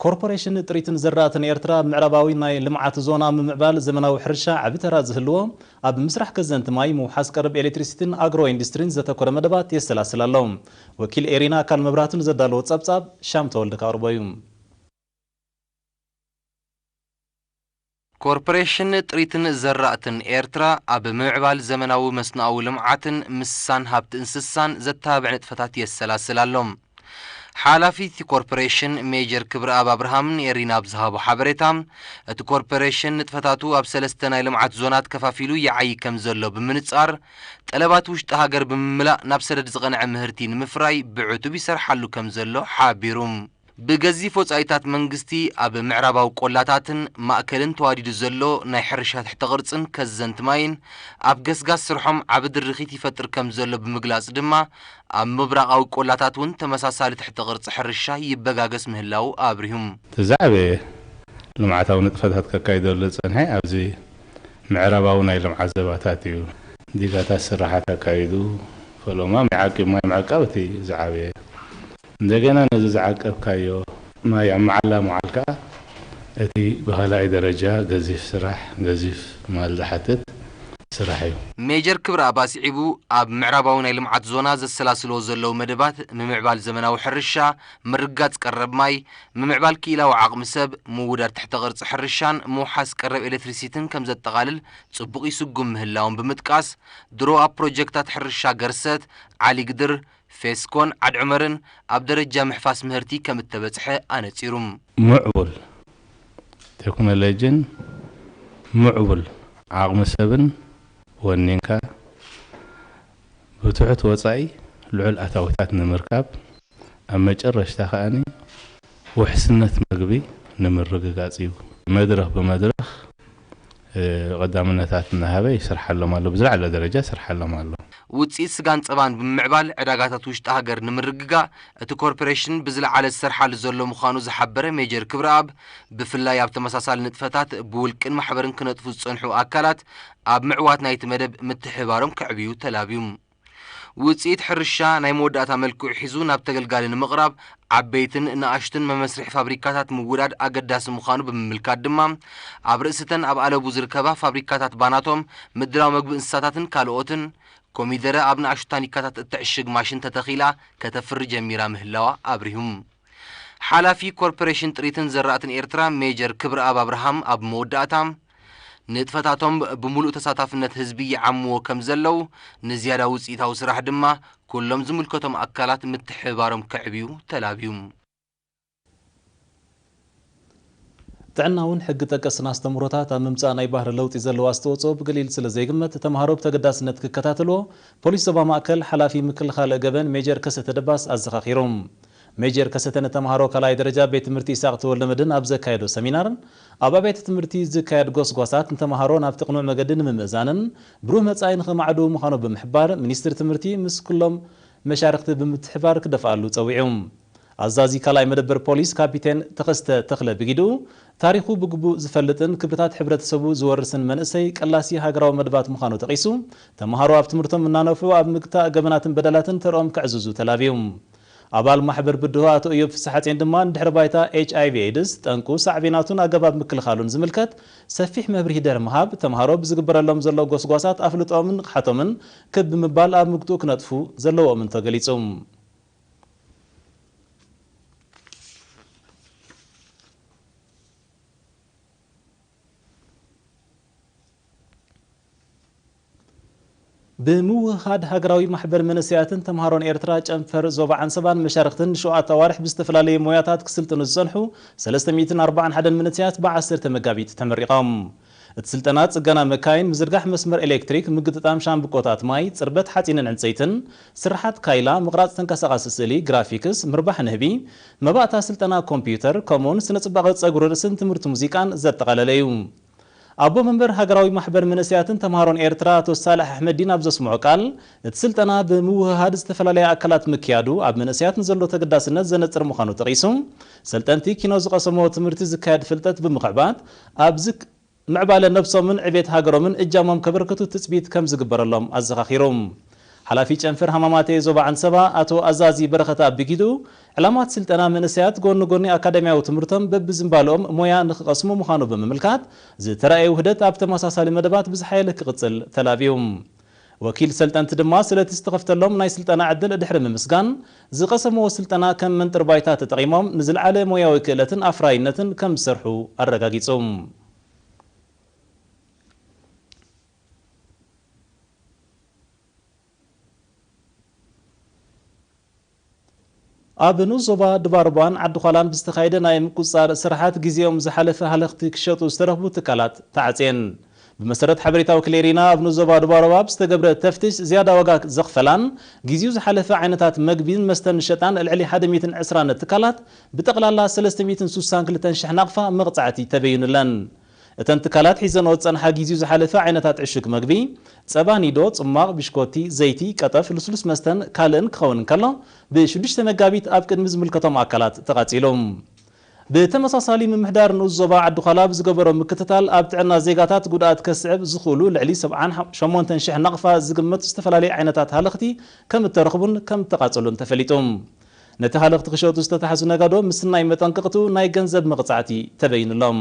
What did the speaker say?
ኮርፖሬሽን ጥሪትን ዝራእትን ኤርትራ ኣብ ምዕራባዊ ናይ ልምዓት ዞና ምምዕባል ዘመናዊ ሕርሻ ዓቢ ተራ ዝህልዎ፣ ኣብ ምስራሕ ከዘንቲ ማይ፣ ምውሓስ ቀረብ ኤሌክትሪሲቲን ኣግሮ ኢንዱስትሪን ዘተኮረ መደባት የሰላስል ኣሎ። ወኪል ኤሪና ኣካል መብራህቱ ንዘዳለዎ ጸብጻብ ሻም ተወልደ ከቕርቦ እዩ። ኮርፖሬሽን ጥሪትን ዘራእትን ኤርትራ ኣብ ምምዕባል ዘመናዊ መስኖኣዊ ልምዓትን ምስሳን ሃብቲ እንስሳን ዘተባብዕ ንጥፈታት የሰላስል ኣሎ። ሓላፊ እቲ ኮርፖሬሽን ሜጀር ክብረኣብ ኣብርሃም ንኤሪና ኣብ ዝሃቦ ሓበሬታ፣ እቲ ኮርፖሬሽን ንጥፈታቱ ኣብ ሰለስተ ናይ ልምዓት ዞናት ከፋፊሉ ይዓዪ ከም ዘሎ ብምንጻር፣ ጠለባት ውሽጢ ሃገር ብምምላእ ናብ ሰደድ ዝቐንዐ ምህርቲ ንምፍራይ ብዕቱብ ይሰርሓሉ ከም ዘሎ ሓቢሩ። ብገዚፍ ወጻኢታት መንግስቲ ኣብ ምዕራባዊ ቆላታትን ማእከልን ተዋዲዱ ዘሎ ናይ ሕርሻ ትሕተ ቅርጽን ከዘንቲ ማይን ኣብ ገስጋስ ስርሖም ዓቢ ድርኺት ይፈጥር ከም ዘሎ ብምግላጽ ድማ፣ ኣብ ምብራቓዊ ቆላታት እውን ተመሳሳሊ ትሕተ ቅርጺ ሕርሻ ይበጋገስ ምህላዉ ኣብሪሁ። እቲ ዝዓበየ ልምዓታዊ ንጥፈታት ከካይደሉ ዝጸንሐ ኣብዚ ምዕራባዊ ናይ ልምዓት ዘባታት እዩ። ዲጋታት ስራሓት ኣካይዱ፣ ፈለማ ማይ ዓቂብ ማይ ምዕቃብ እቲ ዝዓበየ። እንደገና ነዚ ዝዓቀብካዮ ማይ ኣብ መዓላ ምዓል ከኣ እቲ ብኻልኣይ ደረጃ ገዚፍ ስራሕ፣ ገዚፍ ማል ዝሓትት ስራሕ እዩ። ሜጀር ክብረኣብ ኣስዒቡ፣ ኣብ ምዕራባዊ ናይ ልምዓት ዞና ዘሰላስልዎ ዘለዉ መደባት ምምዕባል ዘመናዊ ሕርሻ፣ ምርጋጽ ቀረብ ማይ፣ ምምዕባል ክኢላዊ ዓቕሚ ሰብ፣ ምውዳድ ትሕተ ቅርጺ ሕርሻን ምውሓስ ቀረብ ኤሌክትሪሲቲን ከም ዘጠቓልል ጽቡቕ ይስጉም ምህላዎም ብምጥቃስ፣ ድሮ ኣብ ፕሮጀክታት ሕርሻ ገርሰት፣ ዓሊግድር፣ ፌስኮን ዓድ ዑመርን ኣብ ደረጃ ምሕፋስ ምህርቲ ከም እተበጽሐ ኣነጺሩ። ምዕቡል ቴክኖሎጂን ምዕቡል ዓቕሚ ሰብን ወኒንካ ብትሑት ወጻኢ ልዑል ኣታዊታት ንምርካብ፣ ኣብ መጨረሽታ ከኣ ውሕስነት መግቢ ንምርግጋጽ እዩ። መድረኽ ብመድረኽ፣ እ፣ ቀዳምነታት እናሃበ ይሰርሓሎም ኣሎ፣ ብዝለዓለ ደረጃ ይሰርሓሎም ኣሎ። ውጽኢት ስጋን ጸባን ብምምዕባል ዕዳጋታት ውሽጢ ሃገር ንምርግጋእ እቲ ኮርፖሬሽን ብዝለዓለ ዝሰርሓሉ ዘሎ ምዃኑ ዝሓበረ ሜጀር ክብረኣብ፣ ብፍላይ ኣብ ተመሳሳሊ ንጥፈታት ብውልቅን ማሕበርን ክነጥፉ ዝጸንሑ ኣካላት ኣብ ምዕዋት ናይቲ መደብ ምትሕብባሮም ከዕብዩ ተላብዩ። ውጽኢት ሕርሻ ናይ መወዳእታ መልክዑ ሒዙ ናብ ተገልጋሊ ንምቕራብ፣ ዓበይትን ንኣሽቱን መመስርሒ ፋብሪካታት ምውዳድ ኣገዳሲ ምዃኑ ብምምልካት ድማ፣ ኣብ ርእሲተን ኣብ ኣለቡ ዝርከባ ፋብሪካታት ባናቶም፣ ምድላው መግቢ እንስሳታትን ካልኦትን፣ ኮሚደረ ኣብ ንኣሽቱ ታኒካታት እትዕሽግ ማሽን ተተኺላ ከተፍሪ ጀሚራ ምህላዋ ኣብሪሁ። ሓላፊ ኮርፖሬሽን ጥሪትን ዘራእትን ኤርትራ ሜጀር ክብረኣብ ኣብርሃም ኣብ መወዳእታ፣ ንጥፈታቶም ብምሉእ ተሳታፍነት ህዝቢ ይዓምዎ ከም ዘለዉ፣ ንዝያዳ ውጽኢታዊ ስራሕ ድማ ኩሎም ዝምልከቶም ኣካላት ምትሕብባሮም ከዕብዩ ተላብዩ። ጥዕና እውን ሕጊ ጠቀስን ኣስተምህሮታት ኣብ ምምጻእ ናይ ባህሪ ለውጢ ዘለዎ ኣስተዋጽኦ ብገሊል ስለ ዘይግመት፣ ተምሃሮ ብተገዳስነት ክከታተልዎ ፖሊስ ዞባ ማእከል ሓላፊ ምክልኻል ገበን ሜጀር ከሰተ ደባስ ኣዘኻኺሮም። ሜጀር ከሰተ ንተምሃሮ ካልኣይ ደረጃ ቤት ትምህርቲ ይስሐቅ ተወልደመድህን ኣብ ዘካየዶ ሰሚናር፣ ኣብ ኣብያተ ትምህርቲ ዝካየድ ጎስጓሳት ንተምሃሮ ናብቲ ቅኑዕ መገዲ ንምምእዛንን ብሩህ መጻኢ ንኸማዕድዉ ምዃኑ ብምሕባር፣ ሚኒስትሪ ትምህርቲ ምስ ኩሎም መሻርኽቲ ብምትሕብባር ክደፍኣሉ ጸዊዑ። ኣዛዚ ካልኣይ መደበር ፖሊስ ካፒቴን ተኸስተ ተኽለ ብጊድኡ፣ ታሪኹ ብግቡእ ዝፈልጥን ክብርታት ሕብረተሰቡ ዝወርስን መንእሰይ ቀላሲ ሃገራዊ መደባት ምዃኑ ጠቒሱ፣ ተምሃሮ ኣብ ትምህርቶም እናነፍዑ ኣብ ምግታእ ገበናትን በደላትን ተርኦም ከዕዝዙ ተላብዩ። ኣባል ማሕበር ብድሆ ኣቶ እዮብ ፍስሓጼን ድማ ንድሕሪ ባይታ ኤች ኣይ ቪ ኤድስ፣ ጠንቁ፣ ሳዕቤናቱን ኣገባብ ምክልኻሉን ዝምልከት ሰፊሕ መብርሂ ድሕሪ ምሃብ፣ ተምሃሮ ብዝግበረሎም ዘሎ ጎስጓሳት ኣፍልጦኦምን ንቕሓቶምን ክብ ብምባል ኣብ ምግትኡ ክነጥፉ ዘለዎምን ተገሊጹ። ብምውህሃድ ሃገራዊ ማሕበር መንእሰያትን ተምሃሮን ኤርትራ ጨንፈር ዞባ ዓንሰባን መሻርኽትን ንሸውዓተ ኣዋርሕ ብዝተፈላለየ ሞያታት ክስልጥኑ ዝጸንሑ ሰለስተ ሚእትን ኣርባዓን ሓደን መንእሰያት ብዓሰርተ መጋቢት ተመሪቖም። እቲ ስልጠና ጽገና መካይን፣ ምዝርጋሕ መስመር ኤሌክትሪክ፣ ምግጥጣም ሻምብቆታት ማይ፣ ጽርበት ሓጺንን ዕንጸይትን፣ ስርሓት ካይላ፣ ምቕራጽ ተንቀሳቓሲ ስእሊ፣ ግራፊክስ፣ ምርባሕ ንህቢ፣ መባእታ ስልጠና ኮምፒውተር፣ ከምኡውን ስነ ጽባቐ ጸጉሪ ርእስን ትምህርቲ ሙዚቃን ዘጠቓለለ እዩ። ኣቦ መንበር ሃገራዊ ማሕበር መንእሰያትን ተምሃሮን ኤርትራ ኣቶ ሳልሕ ኣሕመዲን ኣብ ዘስምዖ ቃል፣ እቲ ስልጠና ብምውህሃድ ዝተፈላለያ ኣካላት ምክያዱ ኣብ መንእሰያት ንዘሎ ተገዳስነት ዘነጽር ምዃኑ ጠቒሱ፣ ሰልጠንቲ ኪኖ ዝቐሰምዎ ትምህርቲ ዝካየድ ፍልጠት ብምኽዕባት ኣብ ዝክ-፣ ምዕባለ ነብሶምን ዕቤት ሃገሮምን እጃሞም ከበርክቱ ትጽቢት ከም ዝግበረሎም ኣዘኻኺሩ። ሓላፊ ጨንፈር ሃማማተ ዞባ ዓንሰባ ኣቶ ኣዛዚ በረኸት ኣብ ብጊዱ፣ ዕላማት ስልጠና መንእሰያት ጎኒ ጎኒ ኣካዳሚያዊ ትምህርቶም በብዝንባልኦም ሞያ ንክቐስሙ ምዃኑ ብምምልካት፣ ዝተራእየ ውህደት ኣብ ተመሳሳሊ መደባት ብዝሓየለ ክቕጽል ተላብዩ። ወኪል ሰልጠንቲ ድማ ስለቲ ዝተኸፍተሎም ናይ ስልጠና ዕድል ድሕሪ ምምስጋን፣ ዝቐሰምዎ ስልጠና ከም መንጥር ባይታ ተጠቒሞም ንዝለዓለ ሞያዊ ክእለትን ኣፍራይነትን ከም ዝሰርሑ ኣረጋጊጹ። ኣብ ንኡስ ዞባ ድባርባን ዓዲ ዃላን ብዝተኻየደ ናይ ምቁጽጻር ስራሓት፣ ግዜኦም ዝሓለፈ ሃለኽቲ ክሸጡ ዝተረኽቡ ትካላት ተዓጽየን። ብመሰረት ሓበሬታ ወኪል ኤሪና፣ ኣብ ንኡስ ዞባ ድባርባ ብዝተገብረ ተፍትሽ፣ ዝያዳ ዋጋ ዘኽፈላን ግዜኡ ዝሓለፈ ዓይነታት መግቢን መስተን ዝሸጣን ልዕሊ ሓደ ሚእትን ዕስራን ትካላት፣ ብጠቕላላ ሰለስተ ሚእትን ስሳን ክልተን ሽሕ ናቕፋ መቕጻዕቲ ተበይኑለን። እተን ትካላት ሒዘንኦ ዝጸንሓ ግዜኡ ዝሓለፈ ዓይነታት ዕሹግ መግቢ፣ ጸባ ኒዶ፣ ጽሟቕ፣ ብሽኮቲ፣ ዘይቲ፣ ቀጠፍ፣ ልስሉስ መስተን ካልእን ክኸውን እንከሎ፣ ብ ሽዱሽተ መጋቢት ኣብ ቅድሚ ዝምልከቶም ኣካላት ተቓጺሉ። ብተመሳሳሊ፣ ምምሕዳር ንኡስ ዞባ ዓዲ ዃላ ብዝገበሮ ምክትታል፣ ኣብ ጥዕና ዜጋታት ጉድኣት ከስዕብ ዝኽእሉ ልዕሊ ሰብዓን ሸሞንተን ሽሕ ናቕፋ ዝግመት ዝተፈላለዩ ዓይነታት ሃለኽቲ ከም እተረኽቡን ከም እተቓጸሉን ተፈሊጡ። ነቲ ሃለኽቲ ክሸጡ ዝተታሕዙ ነጋዶ ምስናይ መጠንቀቕቱ ናይ ገንዘብ መቕጻዕቲ ተበይኑሎም።